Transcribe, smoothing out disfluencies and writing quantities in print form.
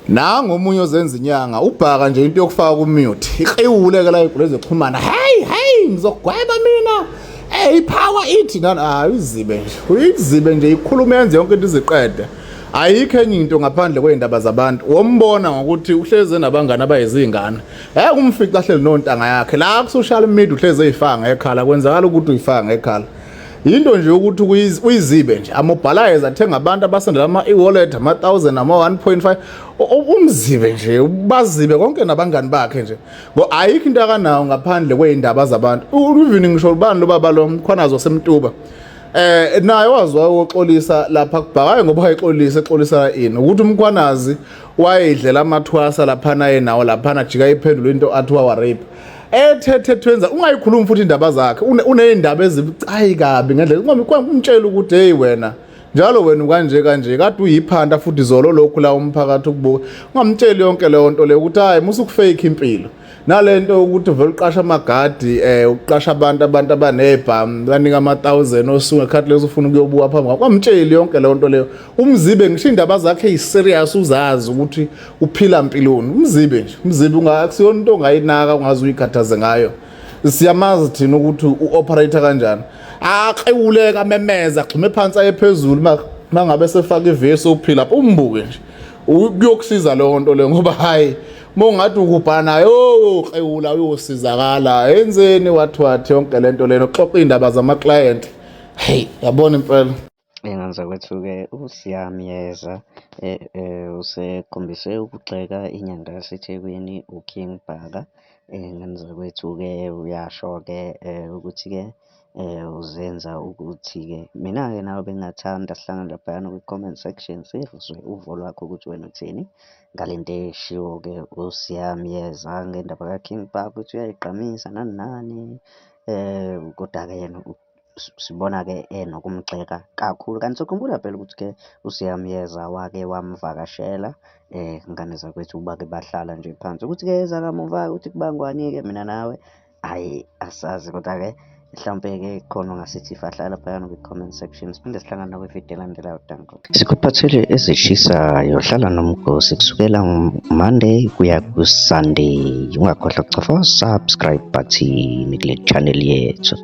Nangu omunye ozenza inyanga ubhaka nje into yokufaka ku-mute ikriwule ke la igule zokuxhumana. Hey hey, ngizogweba mina. Hey, ipower ithi nani? Hayi, uyizibe nje, uyizibe nje, ikhuluma yenze yonke into iziqede. Ayikho enye into ngaphandle kwey'ndaba zabantu. Wombona ngokuthi uhlezi enabangani abayizingane. Ngeke umfice ahleli nontanga yakhe la ku-social media, uhlezi eyifaka ngekhala. Kwenzakala ukuthi uyifaka ngekhala, yinto nje ukuthi uyizibe nje. Amobilize, athenga abantu abasendela ama-e-wallet, ama-1000, ama-1.5. Umzibe nje, bazibe konke nabangani bakhe nje. Ngo ayikho into akanawo ngaphandle kwey'ndaba zabantu. Even ngisho ubani lo baba lo Mkhwanazi wasemtuba, naye waziwa uxolisa lapha kubhakayo ngoba wayexolisa, exolisa ini? Ukuthi uMkhwanazi wayedlela amathwasa laphana yenawo laphana, jika iphendula into athi wawa rape ethethe thwenza. Ungayikhulumi futhi indaba zakhe. Uney'ndaba ezibucayi kabi ngendlela umtshela ukuthi, "Hey wena, njalo wena ukanje kanje, kade uyiphanda futhi zolo lokhu la umphakathi ukubuka." Ungamtsheli yonke leyo nto leyo ukuthi hayi, musu ukufake impilo nalento ukuthi vele uqasha amagadi, uqasha abantu abanebhamu, banika ama-1000 osuku ngekhathi leso ufuna ukuyobuka phambi kwakho. Ungamtsheli yonke leyo nto leyo. Umzibe ngisho indaba zakhe eyi-serious, uzazi ukuthi uphila mpiloni. Umzibe nje, umzibe, akusiyona into ongayinaka, ungaze uyikhathaze ngayo. Siyamazi thina ukuthi u-operate kanjani. Akrewuleka, amemeza, agxume phansi aye phezulu mangabe sefaka ivesi uphila. Umbuke nje, kuyokusiza leyo nto leyo, ngoba hayi, uma ungathi ukubhana naye, oh, krewula, uyosizakala enzeni? Wathi wathi yonke lento lena, uxoxa iy'ndaba zama-client. Hey, yabona impela. Iy'ngane zakwethu-ke, uSiyamyeza usekhombise ukugxeka inyanga yaseThekwini uKing Bhaka. Iy'ngane zakwethu-ke, uyasho-ke ukuthi-ke uzenza ukuthi-ke. Mina-ke nawe bengingathanda sihlangane laphayana kwi-comment section, sizwe uvo lwakho ukuthi wena uthini ngale nto eshiwo-ke uSiyamyeza ngendaba ka-King Bhaka, ukuthi uyayigqamisa nani nani. Koda-ke yena sibona-ke enokumgxeka kakhulu. Kanti sokhumbula phela ukuthi-ke uSiyamyeza wake wamvakashela, ngane zakwethu, bake bahlala nje phansi. Ukuthi-ke ezakamuva-ke ukuthi kubangwani-ke, mina nawe hhayi asazi, koda-ke mhlawumpe-ke khona ongasithi fahla laphayana kwi-comment section. Siphinde sihlangane nakwividiyo elandelayo. Danko. Sikuphathele ezishisayo, hlala nomgosi kusukela Monday kuya ku-Sunday. Ungakhohlwa ukucofa subscribe button kule channel yethu.